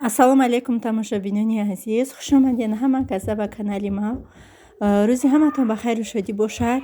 Ассалому алайкум, тамошобинони азиз, хушомадед ҳама каса ба канали ма. Рӯзи ҳаматон ба хайру шодӣ бошад.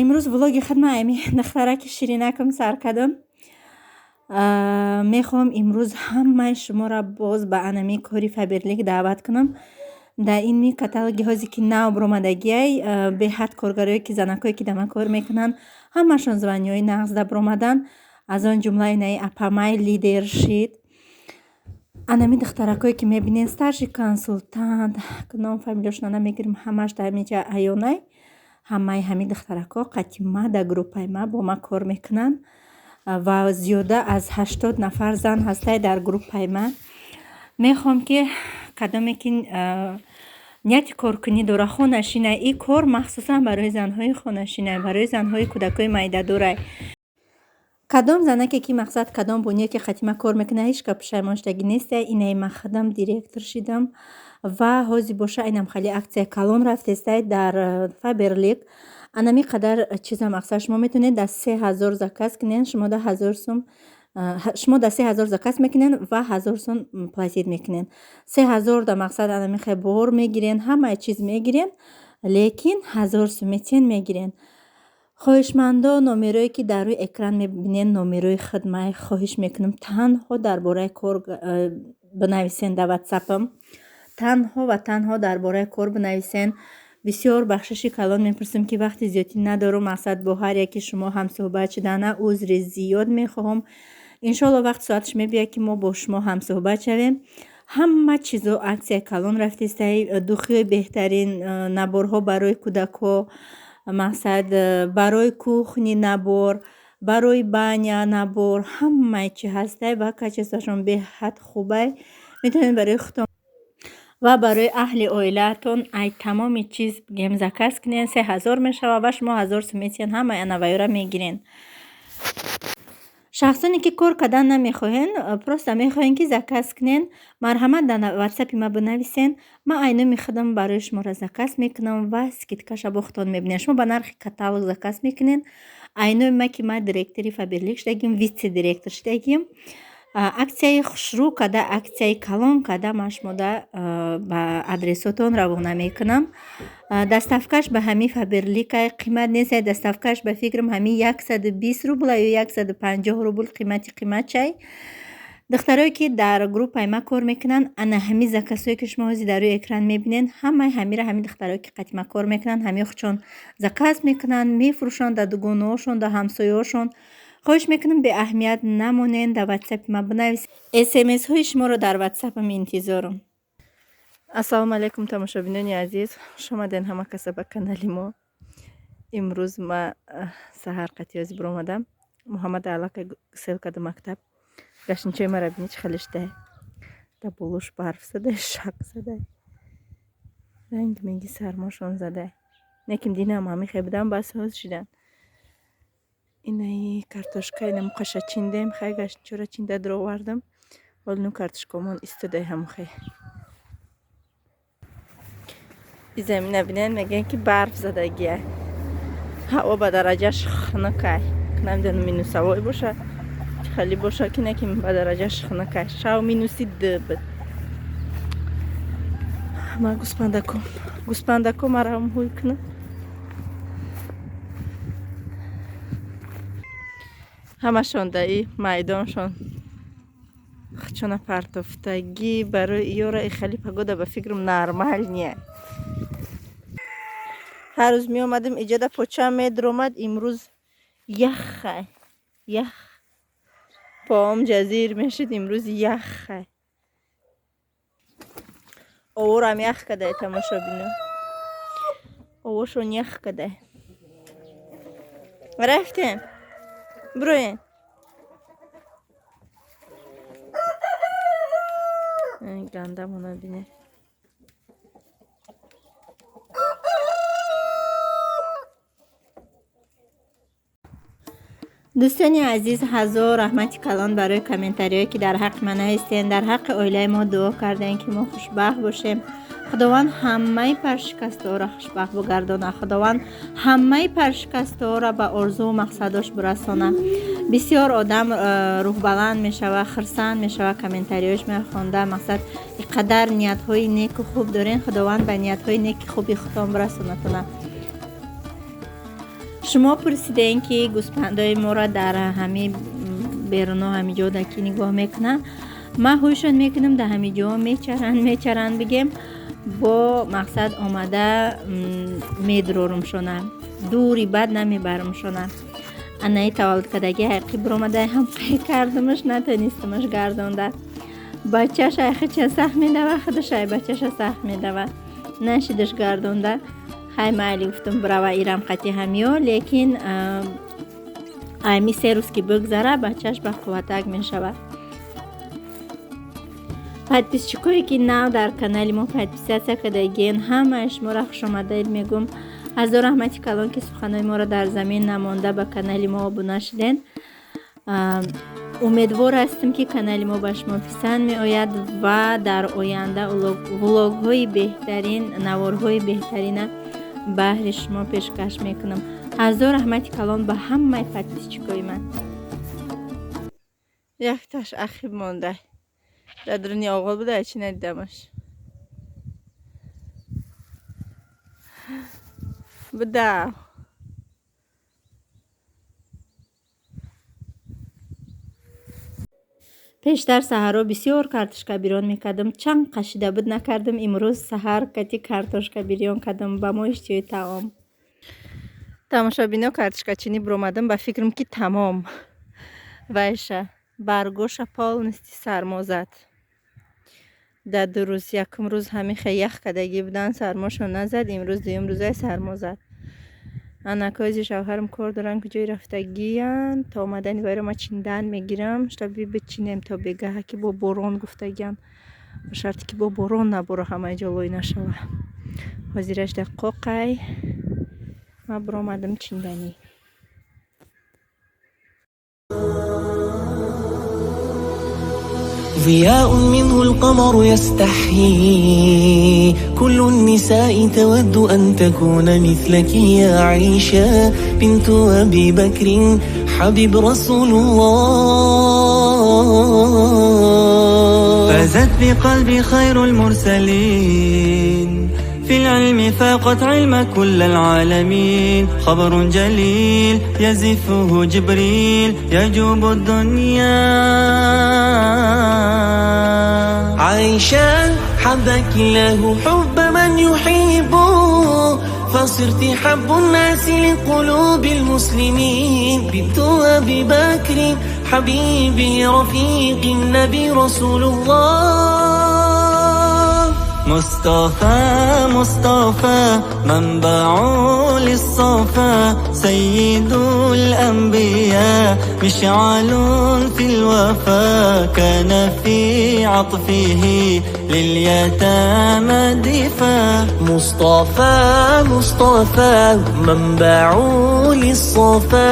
Имрӯз влоги худма ами духтараки ширинакам сар кардам. Мехоҳам имрӯз ҳамаи шуморо боз ба анами кори Фаберлик даъват кунам. Дар ин каталоги ҳозе ки нав баромадагиай, беҳад коргарое ки занакое ки дар ман кор мекунанд, ҳамашон званиҳои нағз да баромаданд. Аз он ҷумла инаи апамай лидер шид. Анами духтаракое ки мебинед, старший консултант, ном фамилияшона намегирам, ҳамаш дар ҳаминҷа аёнай. Ҳамаи ҳамин духтарако қати ма дар группаи ма бо ма кор мекунанд ва зиёда аз 80 нафар зан ҳастай дар группаи ма. Мехоҳам ки кадоме ки нияти коркунӣ дора, хонашинай, ин кор махсусан барои занҳои хонашинай, барои занҳои кӯдакои майдадорай. Кадом занаке ки мақсад кадом боние ки қати ма кор мекунад, ҳеҷ ка пушаймоншудагӣ нестай. Инаи ма худам директор шидам ва ҳозир боша инам хеле аксия калон рафтестай дар Фаберлик. Анами қадар чиза мақсад шумо метавонед дар 3000 заказ кунед, шумо да 1000 сум, шумо дар 3000 заказ мекунед ва 1000 сум платить мекунед. 3000 да мақсад анами хел бор мегирен, ҳамаи чиз мегирен, лекин 1000 сум метиҳен, мегирен. Хоҳишмандо, номерое ки дар рӯи экран мебинед, номерои хидмай, хоҳиш мекунам танҳо дар бораи кор бинависен дар ватсапам. Танҳо ва танҳо дар бораи кор бинависен. Бисёр бахшиши калон мепурсам ки вақти зиёдтӣ надорам, мақсад бо ҳар яки шумо ҳамсӯҳбат шудана узри зиёд мехоҳам. Иншоалло вақт соаташ мебиёяд ки мо бо шумо ҳамсӯҳбат шавем. Ҳама чизо аксияи калон рафтестай, духиҳои беҳтарин, наборҳо барои кӯдакҳо, мақсад барои кухни набор, барои баня набор, ҳамаи чи ҳастай ва качествашон беҳад хубай. Метавонед барои худтон ва барои аҳли оилаатон ай тамоми чиз бигем заказ кунед, 3000 мешавад ва шумо 1000 сум метиҳен, ҳамаи анаваёра мегирен. Шахсоне ки кор кардан намехоҳен, просто мехоҳен ки заказ кунен, марҳамат дар ватсапи ма бинависен. Ман ай номи худам барои шуморо заказ мекунам ва скидкаша бо худтон мебинед. Шумо ба нархи каталог заказ мекунен. Ай номи ма ки ман директори Фаберлик шудагим, вице-директор шудагим. Аксияи хушрӯ карда, аксияи калон карда ман шумода ба адресотон равона мекунам. Доставкаш ба ҳамин Фаберликай қимат нест, доставкаш ба фикрам ҳамин 120 рубл ё 150 рубл қимати қиматчай. Духтарое ки дар группаи ма кор мекунанд, ана ҳамин заказҳое ки шумо ҳозир дар рӯи экран мебинед, ҳамаи ҳамира ҳамин духтарое ки қати ма кор мекунанд, ҳамин худшон заказ мекунанд, мефурӯшанд дар дугонаҳошон, дар ҳамсояҳошон. Хоҳиш мекунам беаҳамият намонед, дар ватсапи ма бинависед. СМС-ҳои шуморо дар ватсапам интизорам. Ассалому алайкум, тамошобинони азиз, хуш омадед ҳама каса ба канали мо. Имрӯз ма саҳар қатиёзи биромадам. Муҳаммад аллакай сел карда мактаб. Гашничои мара бини чӣ хеле шудай. Дар болош барф задай, шак задай. Ранг меги сармошон задай. Неким динам ҳамин хел будам, бас ҳоз шидан. Инаи картошка ина муқаша чиндем, хай гашничора чинда дуровардам. Ҳол ну картошкамон истодай ҳамухай. И замина бинен, мегӯянд ки барф задагия. Ҳаво ба дараҷаш хунукай. Намедонам минусавой боша, чӣ хеле боша ки неким ба дараҷаш хунукай. Шав -2 буд. Ма гӯспандако, гӯспандако маро ҳуй кунам. Ҳамашон дар и майдоншон хучона партофтагӣ барои ёра и хеле погода ба фикрам нормал не. Ҳар рӯз меомадем иҷода поча медуромад, имрӯз яхай, ях. Поом ҷазир мешуд, имрӯз яхай. Оворам ях кадай, тамошобино. Овошон ях кадай. Рафтем. Броен. Гандамона бине. Дӯстони азиз, ҳазор раҳмати калон барои комментариҳое, ки дар ҳаққи ман навистен, дар ҳаққи оилаи мо дуо кардем, ки мо хушбахт бошем. Худованд ҳамаи паршикастаҳоро хушбахт бугардонад. Худованд ҳамаи паршикастаҳоро ба орзуву мақсадош бурасонад. Бисёр одам рӯҳбаланд мешавад, хурсанд мешавад, комментариҳош мехонда. Мақсад, ин қадар ниятҳои неку хуб дорем, Худованд ба ниятҳои неки хуби худтон бирасонатона. Шумо пурсидем, ки гӯспандои моро дар ҳами беруно, ҳами ҷода ки нигоҳ мекунанд. Ман ҳӯйшон мекунам, дар ҳами ҷо мечаранд, мечаранд, бигем, бо мақсад омада медурорумшона, дури бад намебарумшона. Анаи таваллудкардаги ҳақиқӣ биромада, ҳам қай кардамаш, натонистамаш гардонда. Бачаш айхича сахт медава, худаш ай бачаша сахт медава, нашидаш гардонда. Хай, майли, гуфтам, бирава ирам қати ҳамиё, лекин айми 3 рӯз ки бигзара, бачаш ба қувватак мешавад. Подписчикое, ки нав дар канали мо подписаться кардагиен, ҳамаи шуморо хушомадед мегӯм. Ҳазор раҳмати калон, ки суханои моро дар замин намонда, ба канали мо обуна шуден. Умедвор ҳастем, ки канали мо ба шумо писанд меояд ва дар оянда влогҳои беҳтарин, наворҳои беҳтарина баҳри шумо пешкаш мекунам. Ҳазор раҳмати калон ба ҳамаи подписчикои ман. Якташ ахиб монда, дар дуруни оғол буда, чӣ надидамаш. Буда. Пештар саҳарро бисёр картошка бирён мекардам, чанд қашида буд, накардам. Имрӯз саҳар кати картошка бирён кардам, ба мо иштиҳои таом. Тамошобино, картошкачинӣ биромадам, ба фикрам, ки тамом вайша баргоша полностью сармо зад. Дар 2 рӯз, якум рӯз ҳамин ях кардагӣ будан, сармошон назад, имрӯз дуюм рӯзай сармо зад. Анакози шавҳарам кор доранд, куҷои рафтагиянд. То омадани вайро ма чиндан мегирам, чтобы бичинем то бегаҳа, ки бо борон гуфтагиян, ба шарте ки бо борон наборо, ҳамаи ҷо лой нашава. Ҳозираш дар қоқай, ма биромадам чинданӣ. ضياء منه القمر يستحيي، كل النساء تود أن تكون مثلك يا عيشة بنت أبي بكر حبيب رسول الله. فازت بقلبي خير المرسلين، في العلم فاقت علم كل العالمين، خبر جليل يزفه جبريل يجوب الدنيا. عائشة، حبك الله حب من يحب، فصرت حب الناس لقلوب المسلمين، بنت أبي بكر حبيبي رفيق النبي رسول الله. مصطفى مصطفى منبع للصفا، سيد الأنبياء مشعل في الوفا، كان في عطفه لليتامى دفا. مصطفى مصطفى منبع للصفا،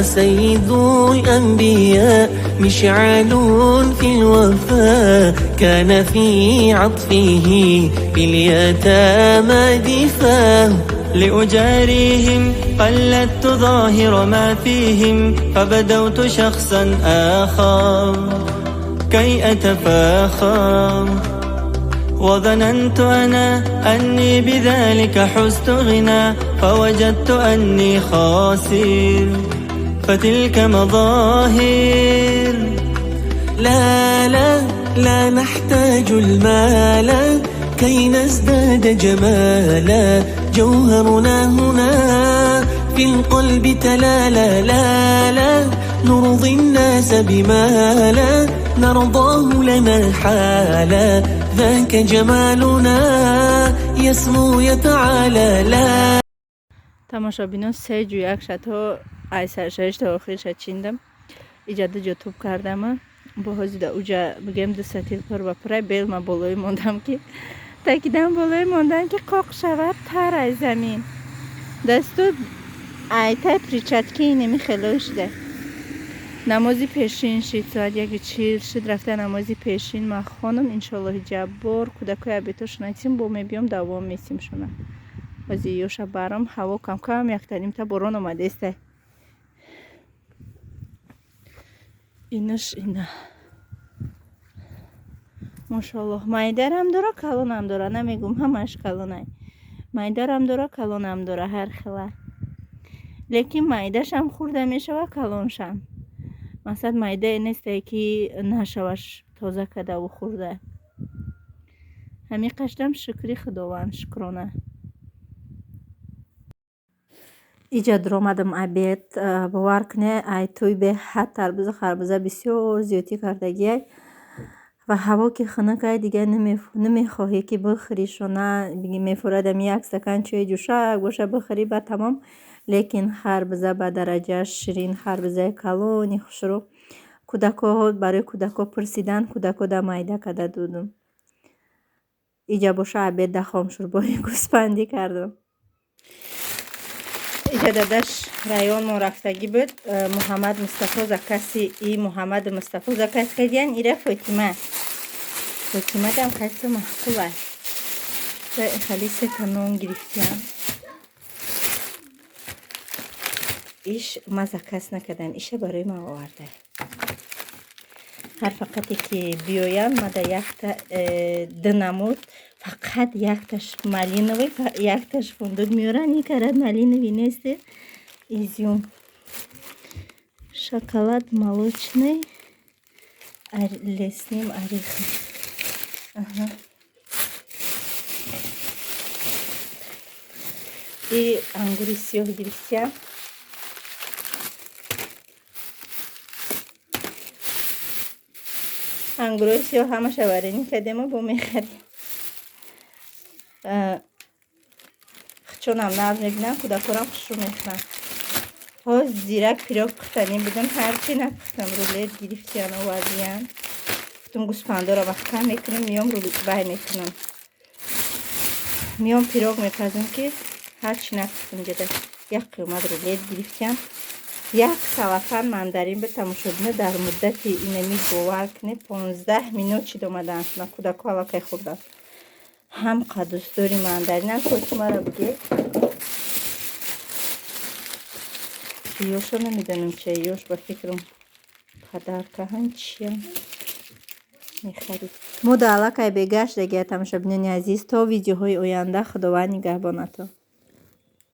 سيد الأنبياء مشعل في الوفا، كان في عطفه لليتامى دفا. لأجاريهم قلدت ظاهر ما فيهم، فبدوت شخصا آخر كي أتفاخر، وظننت أنا أني بذلك حزت غنى، فوجدت أني خاسر، فتلك مظاهر. لا لا لا نحتاج المال كي نزداد جمالا، جوهرنا هنا في القلب تلالا. لا لا نرضي الناس بما لا نرضاه لنا حالا، ذاك جمالنا يسمو يتعالى. لا Тамошобинон, се ҷӯяк шато ай саршавиш то охирша чиндам. Иҷа ду ҷо туб кардама, бо ҳозида уҷа бигем ду сатил пур ба пурай бел. Ма болои мондам, ки такидам болои мондам, ки қоқ шавад тар ай замин. Дасту айтай перчатки инеми хело шуда. Намози пешин шид, соат 1:40 шид, рафта намози пешин ма хонум, иншоаллоҳи ҷаббор, кӯдакои обедошона тим, бо мебиём, давом месим шона. Ҳози ёша барам, ҳаво камкам яктанимта борон омадеста. Инаш ина. Мошоаллоҳ, майдарам дора, калонам дора, намегум ҳамаш калонай. Майдарам дора, калонам дора, ҳар хела. Лекин майдашам хурда мешава, калоншам. Масалан, майдае нестае, ки нашаваш тоза кардаву хурда. Ҳамин қашдам шукри Худованд, шукрона. Иҷа дуромадам обед, бовар кунед, ай тӯй беҳад тарбузу харбуза бисёр зиёдтӣ кардагиай. Ва ҳаво ки хунукай, дигар намехоҳӣ, ки бихӯришона, мефурад ами як стакан чойи ҷӯшак боша, бихӯрӣ, баъд тамом. Лекин харбуза ба дараҷааш ширин, харбузаи калони хушрӯ. Кӯдакҳо барои кӯдакҳо пурсидан, кӯдакҳо да майда карда додум. Иҷа боша обед да хомшӯрбои гӯспандӣ кардум. Иҷа дадаш районмон рафтагӣ буд. Муҳаммад Мустафо закази и Муҳаммаду Мустафо заказ кардиян, ира Фотима. Фотима дам кайсо маъқул аст. Хали сета нон гирифтиям. Иш ма заказ накардам, иша барои ман оварда. Ҳар фақате ки биёям, ма да якта ду намуд, фақат якташ малиновый, якташ фундук меоран, ин карат малиновый нест. Изюм. Шоколад молочный, лесным орехом. Аҳа. И ангури сиёҳ гирифтиям. Ангурои сиёҳ ҳамаша варенӣ кардему, бо мехарем. Хучонам нағз мебинам, кӯдаконам хушрӯ мехӯранд. Ҳоз зирак пирог пухтанӣ будам, ҳарчи напухтам, рулет гирифтиян, овардиян. Гуфтум гӯспандоро маҳкам мекунам, миём вай мекунам. Миём пирог мепазам, ки ҳарчи напухтам ҷада. Як қиёмат рулет гирифтиям. Як салафан мандарин буд, тамошобино, дар муддати инами, бовар кунед, 15 минут чид омадаанд. Ман кӯдакҳо аллакай хӯрданд. Ҳам қаддусдори мандаринам, Фотимаро биге. Ёшо намедонам чия, ёш ба фикрам падаркаҳан чия мехарид. Мо да аллакай бегашт дагия, тамошобинони азиз, то видеоҳои оянда Худованд нигаҳбонатон.